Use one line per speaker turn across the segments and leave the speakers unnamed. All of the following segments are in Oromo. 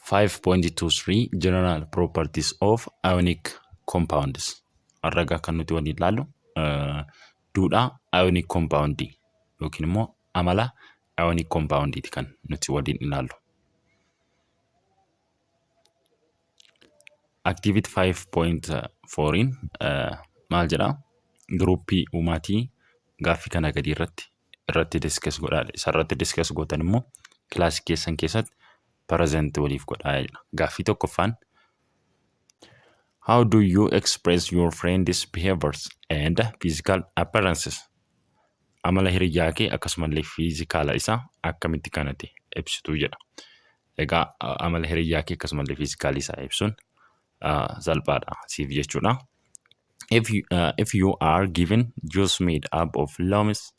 5.23 General Properties of Ionic Compounds. Har'a kan nuti waliin ilaallu duudhaa ionic compound yookiin immoo amala ionic compoundiiti kan nuti waliin ilaallu. Activity 5.4 maal jedhaa? Giruuppii uumaatii gaaffii kana gadii irratti discuss godhaa. Isa irratti discuss gootan immoo kilaasii keessan keessatti present waliif godhaa jedha. Gaaffii tokkoffaan, How do you express your friend's behaviors and physical appearances? Amala hiriyyaa kee akkasumallee fiizikaala isaa akkamitti kanati ibsitu jedha. Egaa amala hiriyyaa kee akkasumallee fiizikaalii isaa ibsuun salphaadha siif jechuudha. If you are given juice made up of limes,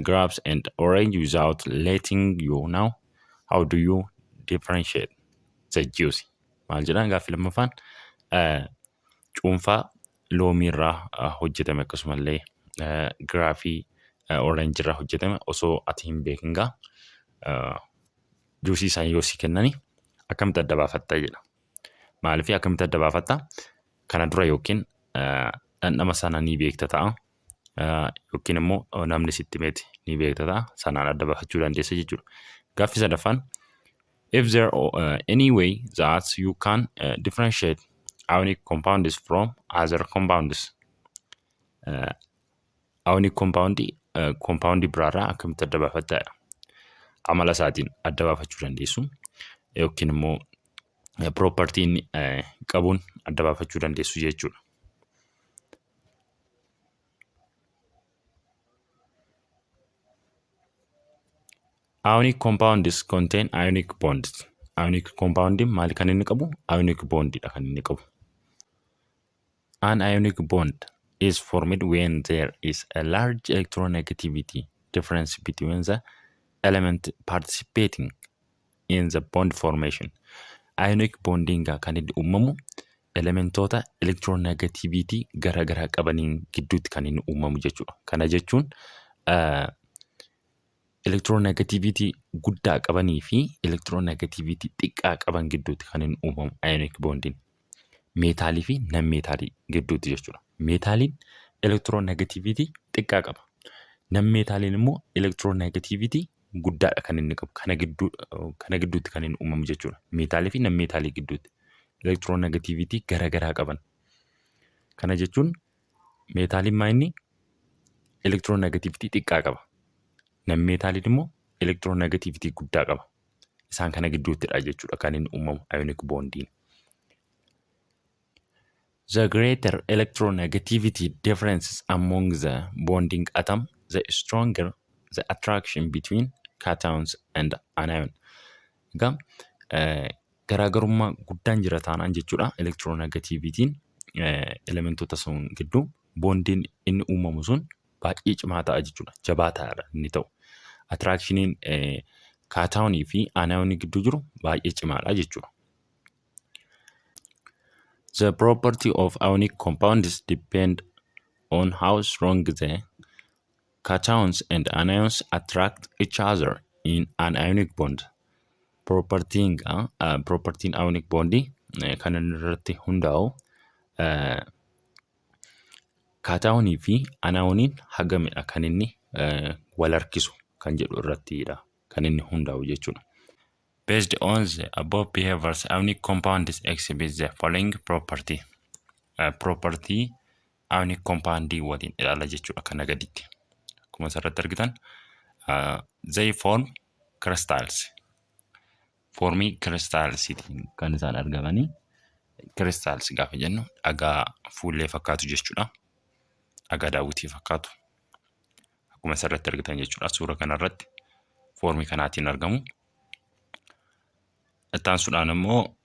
grapes and orange without letting you know, how do you differentiate the juice? Maal jedhaan gaaffii lammaffaan, cuunfaa loomii irraa hojjetame akkasumallee giraafii orange irraa hojjetame osoo ati hin beekin gaa juusii isaan yoo si kennani akkamitti adda baafatta jedha. Maaliif akkamitti adda baafatta? Kana dura yookiin dhandhama sana ni beekta ta'a. Yookiin immoo namni sitti himeeti ni beekta ta'a. Sanaan adda baafachuu dandeessa jechuudha. Gaaffii sadaffaan, if there any way that you can differentiate ionic compounds from other compounds. Ionic compound compound biraarraa akkamitti adda baafatta? Amala isaatiin adda baafachuu dandeessu yookiin immoo property inni qabuun adda baafachuu dandeessu jechuudha. Ionic compounds contain ionic bonds. Ionic compound maali kan inni qabu? Ionic bondidha kan inni qabu. An ionic bond is formed when there is a large electronegativity difference between the element participating in the bond formation. Ionic bonding kan inni uumamu elementoota electronegativity garaagaraa qabaniin gidduutti kan inni uumamu jechuudha. Kana jechuun electronegativity guddaa qabanii fi electronegativity xiqqaa qaban gidduutti kan inni uumamu ionic bondiin. Meetaalii fi non meetaalii gidduutti jechuudha. Meetaaliin electronegativity xiqqaa qaba. Non meetaaliin immoo electronegativity guddaadha kan inni qabu. Kana gidduutti kan inni uumamu jechuudha. Meetaalii fi non meetaalii gidduutti. Electronegativity garaagaraa qaban. Kana jechuun meetaaliin maa inni electronegativity xiqqaa qaba. Non meetaaliin immoo electronegativity guddaa qaba. Isaan kana gidduuttidha jechuudha kan inni uumamu ionic bondiin. The greater electronegativity differences among the bonding atom, the stronger the attraction between cations and anion. Egaa garaagarummaa guddaan jira taanaan jechuudha electronegativitiin elementoota sun gidduu bondiin inni uumamu sun baay'ee cimaa ta'a jechuudha. Jabaa ta'aadha inni ta'u. Attractioniin kaataawunii fi anaayonii gidduu jiru baay'ee cimaadha jechuudha. The property of ionic compounds depend on how strong the cations and anions attract each other in an ionic bond. Propertiin ionic bondii kan inni irratti hundaa'u kaataawunii fi anaayoniin hagamidha kan inni wal harkisu kan jedhu irrattidha kan inni hundaa'u jechuudha. Based on the above behaviors, ionic compounds exhibit the following property. Property ionic compound waliin ilaala jechuudha kana gaditti. Akkuma asirratti argitan, they form crystals. Formii crystalsiitiin kan isaan argamanii. Crystals gaafa jennu dhagaa fuullee fakkaatu jechuudha. Dhagaa daawwitii fakkaatu. Akkuma asirratti argitan jechuudha suura kanarratti foormii kanaatiin argamu. Itti aansuudhaan immoo,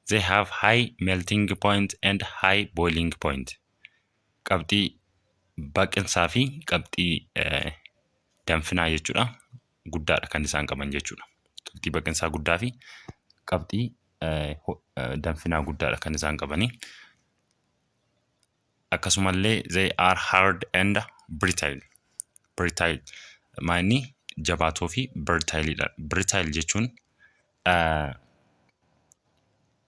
they have high melting point and high boiling point. Qabxii baqinsaa fi qabxii danfinaa jechuudha. Guddaadha kan isaan qaban jechuudha. Qabxii baqinsaa guddaa fi qabxii danfinaa guddaadha kan isaan qabanii. Akkasumallee they are hard and brittle. Brittle maanni Jabaatoo fi brittleiidha. Brittle jechuun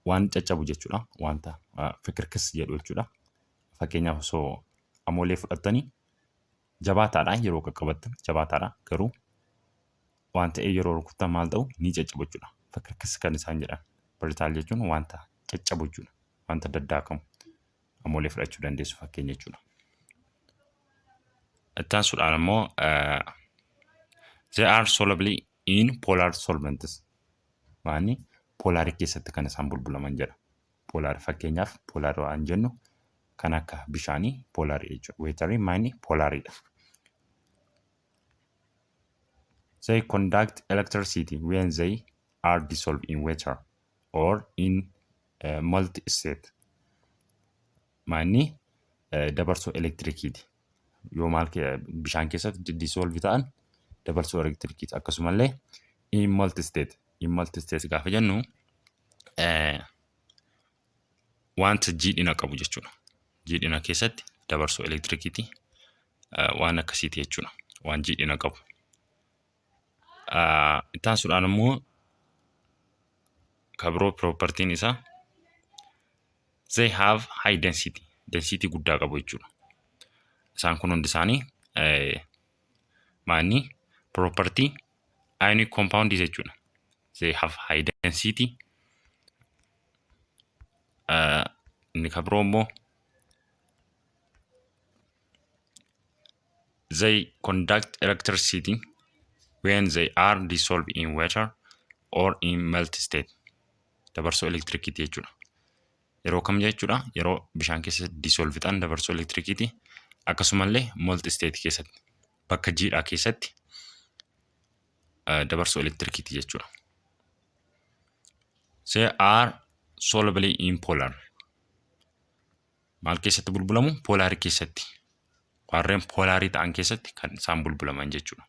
waan caccabu jechuudha. Wanta fikirkis jedhu jechuudha. Fakkeenyaaf, osoo amoolee fudhattanii, jabaataadha, yeroo qaqqabattan jabaataadha, garuu waan ta'ee yeroo rukuttan maal ta'u? Ni caccabu jechuudha. Fikirkis kan isaan jedhan. Brittle jechuun wanta caccabu jechuudha. Wanta daddaakamu. Amoolee fudhachuu dandeessu fakkeenya jechuudha. Itti aansuudhaan immoo, they are soluble in polar solvents. Maani poolaarii keessatti kan isaan bulbulaman jedha. Polar, fakkeenyaaf, polar waan jennu kan akka bishaanii poolaarii jechuudha. Waterii maani poolaariidha. They conduct electricity when they are dissolved in water or in molten state. Maanni dabarsoo elektirikiiti. Yoo maal bishaan keessatti dissolve ta'an dabarsoo elektirikiiti. Akkasumallee in molten state. In molten state gaafa jennu wanta jiidhina qabu jechuudha. Jiidhina keessatti dabarsoo elektirikiiti. Waan akkasiiti jechuudha. Waan jiidhina qabu. Itti aansuudhaan immoo kan biroo propertyiin isaa, they have high density. Density guddaa qabu jechuudha. Isaan kun hundi isaanii maanni property ionic compound jechuudha. They have high density. Inni kan biroo immoo, they conduct electricity when they are dissolved in water or in melt state. Dabarsoo elektirikiiti jechuudha. Yeroo kam jechuudha? Yeroo bishaan keessatti dissolve ta'an dabarsoo elektirikiiti. Akkasumallee melt state keessatti, bakka jiidhaa keessatti dabarsoo elektirikiiti jechuudha. They are soluble in polar. Maal keessatti bulbulamu? Poolaarii keessatti. Warreen poolaarii ta'an keessatti kan isaan bulbulaman jechuudha.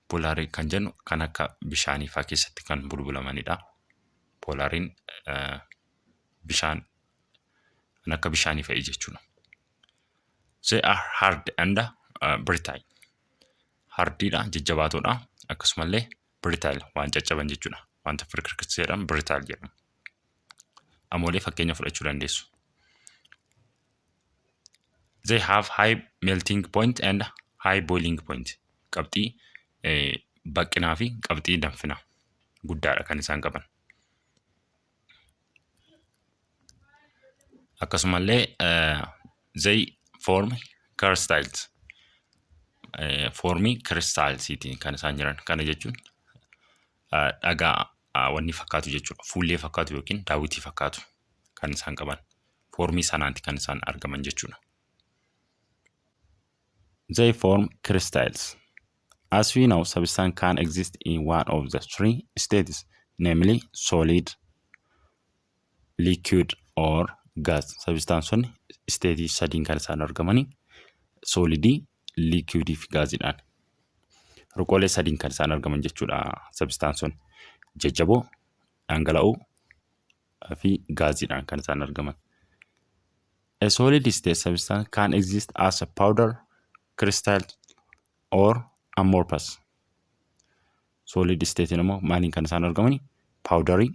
Poolaarii kan jennu kan akka bishaanii fa'aa keessatti kan bulbulamanidha. Poolaariin bishaan kan akka bishaanii fa'i jechuudha. They are hard and brittle. Hardiidha, jajjabaatoodha. Akkasumallee brittle, waan caccaban jechuudha. Wanta firkirkirseedhaan brittle jedhamu. Amoolee fakkeenya fudhachuu dandeessu. They have high melting point and high boiling point. Qabxii baqqinaa fi qabxii danfinaa guddaadha kan isaan qaban. Akkasumallee they form crystals. Foormii kristalsiitiin kan isaan jiran. Kana jechuun dhagaa wanni fakkaatu jechuudha. Fuullee fakkaatu yookiin daawwitii fakkaatu kan isaan qaban. Foormii sanaanti kan isaan argaman jechuudha. They form crystals. As we know, substance can exist in one of the three states, namely solid, liquid or gas. Substanceonni stateii sadiin kan isaan argamanii solidii, liquidii fi gaaziidhaan. Ruqoolee sadiin kan isaan argaman jechuudha substanceonni. Jajjaboo, dhangala'oo fi gaaziidhaan kan isaan argaman. A solid state substance can exist as a powder, crystal or amorphous. Solid state immoo maaliin kan isaan argamani? Powderii,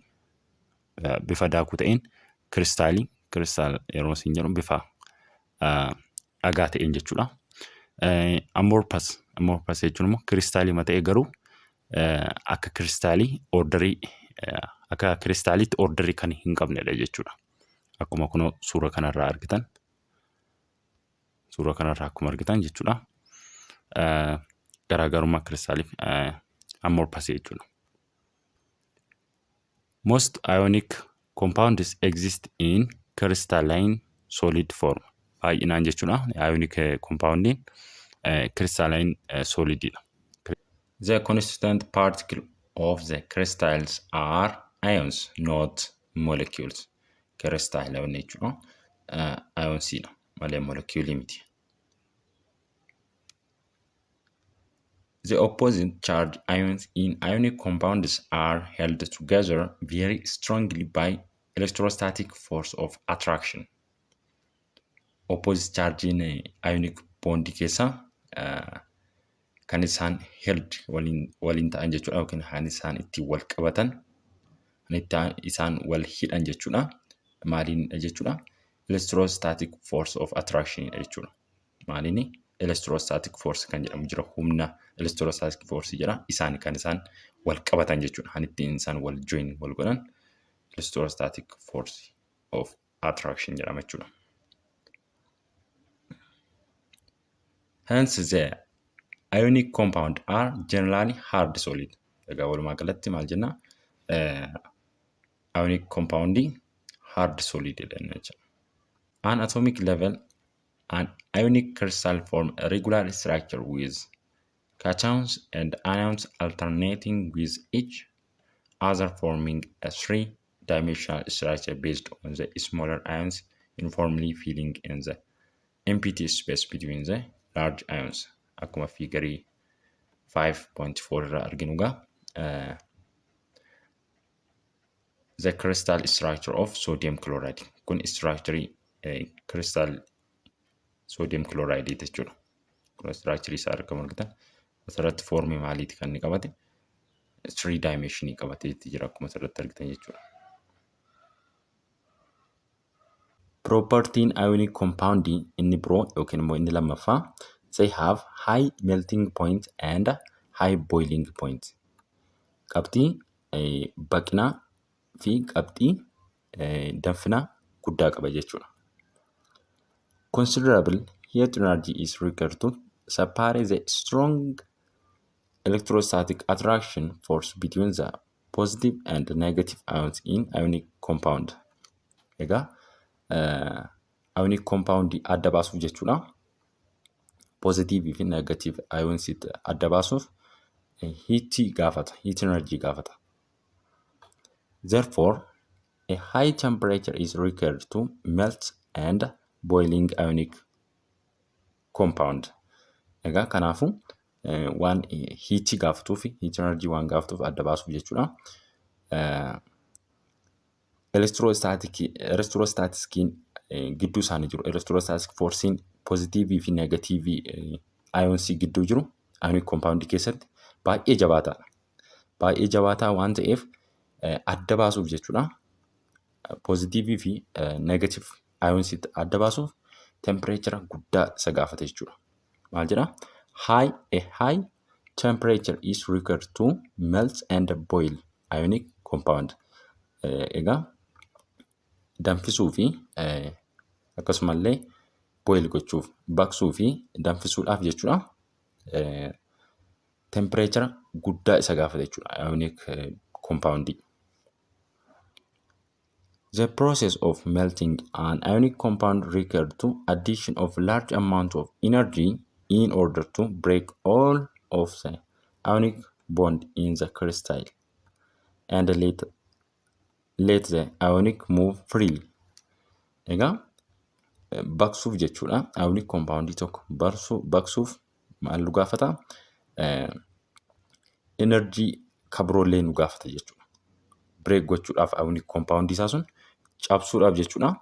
bifa daakuu ta'een, kiristaalii, crystal yeroo isin jedhu bifa dhagaa ta'een jechuudha. Amorphous, amorphous jechuun immoo kiristaalii ta'ee garuu akka kiristaalii orderii, akka kiristaaliitti orderii kan hin qabnedha jechuudha. Akkuma kunoo suura kanarraa argitan, suura kanarraa akkuma argitan jechuudha. Garaagarummaa kiristaalii fi amorphous jechuudha. Most ionic compounds exist in crystalline solid form. Baay'inaan jechuudha. Ionic compoundiin crystalline solididha. The constituent particle of the crystals are ions, not molecules. Crystalline jechuudha. Ionsiidha malee molecuulii miti. The opposite charge ions in ionic compounds are held together very strongly by electrostatic force of attraction. Opposite chargein ionic bond keessa kan isaan walitti qaban, Kan isaan held waliin ta'an jechuudha yookiin kan isaan ittiin wal qabatan, kan ittiin isaan wal hidhan jechuudha. Maaliin jechuudha? Electrostatic force of attraction jechuudha. Maaliin? Electrostatic force kan jedhamu jira, humna electrostatic force jira, isaan kan isaan wal qabatan jechuudha. Kan ittiin isaan wal join wal godhan electrostatic force of attraction jedhama jechuudha. Hence the ionic compound are generally hard solid. Egaa walumaa galatti maal jenna? Ionic compound hard solid jedhama jechuudha. An atomic level, an ionic crystal form a regular structure with cations and anions alternating with each other, forming a three-dimensional structure based on the smaller ions uniformly filling in the empty space between the large ions. Akkuma fiigarii 5.4 irraa arginu egaa the crystal structure of sodium chloride kun structure crystal sodium chloride jechuudha. Kun structure isaa argamu argitan asirratti foormii maaliiti kan inni qabate? 3 dimensionii qabatee jira akkuma asirratti argitan jechuudha. Propertiin ionic compound inni biroo yookiin immoo inni lammaffaa, they have high melting point and high boiling point. Qabxii baqinaa fi qabxii danfinaa guddaa qaba jechuudha. Considerable heat energy is required to separate the strong electrostatic attraction force between the positive and negative ions in ionic compound. Egaa ionic compound adda baasuuf jechuudha. Positive fi negative ions adda baasuuf heat gaafata, heat energy gaafata. Therefore, a high temperature is required to melt and boiling ionic compound. Egaa kanaafuu waan heat gaafatuuf, heat energy waan gaafatuuf adda baasuuf jechuudha. Electrostaticiin gidduu isaanii jiru, electrostatic forcein positive fi negative ions gidduu jiru ionic compound keessatti baay'ee jabaataadha. Baay'ee jabaataa waan ta'eef adda baasuuf jechuudha. Positive fi negative ions adda baasuuf temperature guddaa isa gaafata jechuudha. Maal jedhaa? A high temperature is required to melt and boil ionic compound. Egaa danfisuu fi akkasumallee boil gochuuf, baqsuu fi danfisuudhaaf jechuudha. Temperature guddaa isa gaafata jechuudha ionic compound. The process of melting an ionic compound requires to addition of large amount of energy in order to break all of the ionic bond in the crystal and let the ionic move freely. Egaa baqsuuf jechuudha. Ionic compound tokko baqsuuf maal nu gaafata? Energy kabroollee nu gaafata jechuudha. Break gochuudhaaf, ionic compound isaa sun cabsuudhaaf jechuudha.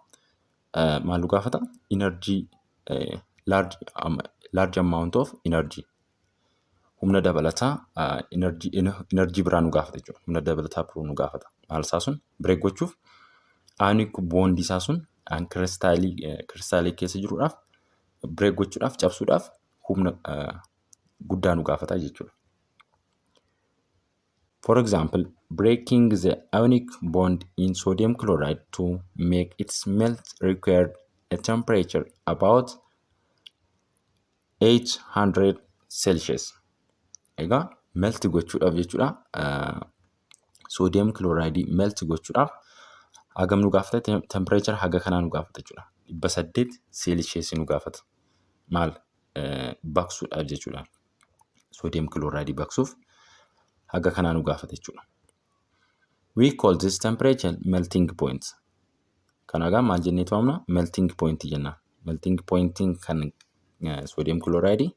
Maal nu gaafata? Energy, large amount of energy, humna dabalataa, energy biraa nu gaafata jechuudha. Humna dabalataa biroo nu gaafata. Maal isaa sun break gochuuf, ionic bond isaa sun crystalii keessa jiruudhaaf break gochuudhaaf, cabsuudhaaf humna guddaa nu gaafata jechuudha. For example, breaking the ionic bond in sodium chloride to make it melt required a temperature about 800 Celsius. Egaa melt gochuudhaaf jechuudha. Sodium chloride melt gochuudhaaf hagam nu gaafata? Temperature haga kanaa nu gaafata jechuudha. 800 Celsius nu gaafata. Maal baqsuudhaaf jechuudha. Sodium chloride baqsuuf haga kanaa nu gaafata jechuudha. We call this temperature melting point. Kana egaa maal jennee waamna? Melting point jenna. Melting pointiin kan sodium chloride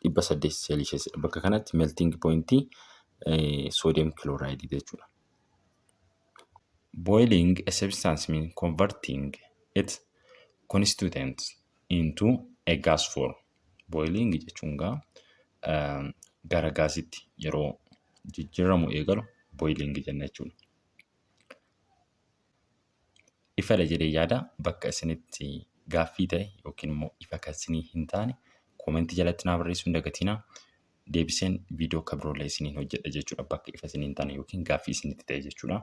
800 Celsius. Bakka kanatti melting pointii sodium chloride jechuudha. Boiling a substance means converting its constituents into a gas form. Boiling jechuun gaa gara gaasiitti yeroo jijjiiramu eegalu boiling jenna jechuudha. Ifadha jedhee yaada. Bakka isinitti gaaffii ta'e yookiin immoo ifa kan isinii hin taane koomentii jalatti naa barreessuu hin dagatinaa. Deebiseen viidiyoo akka biroollee isiniin hojjedha jechuudha. Bakka ifa isinii hin taane yookiin gaaffii isinitti ta'e jechuudha.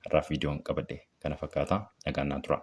Har'aaf viidiyoon qabadhe kana fakkaata. Nagaan naa tura.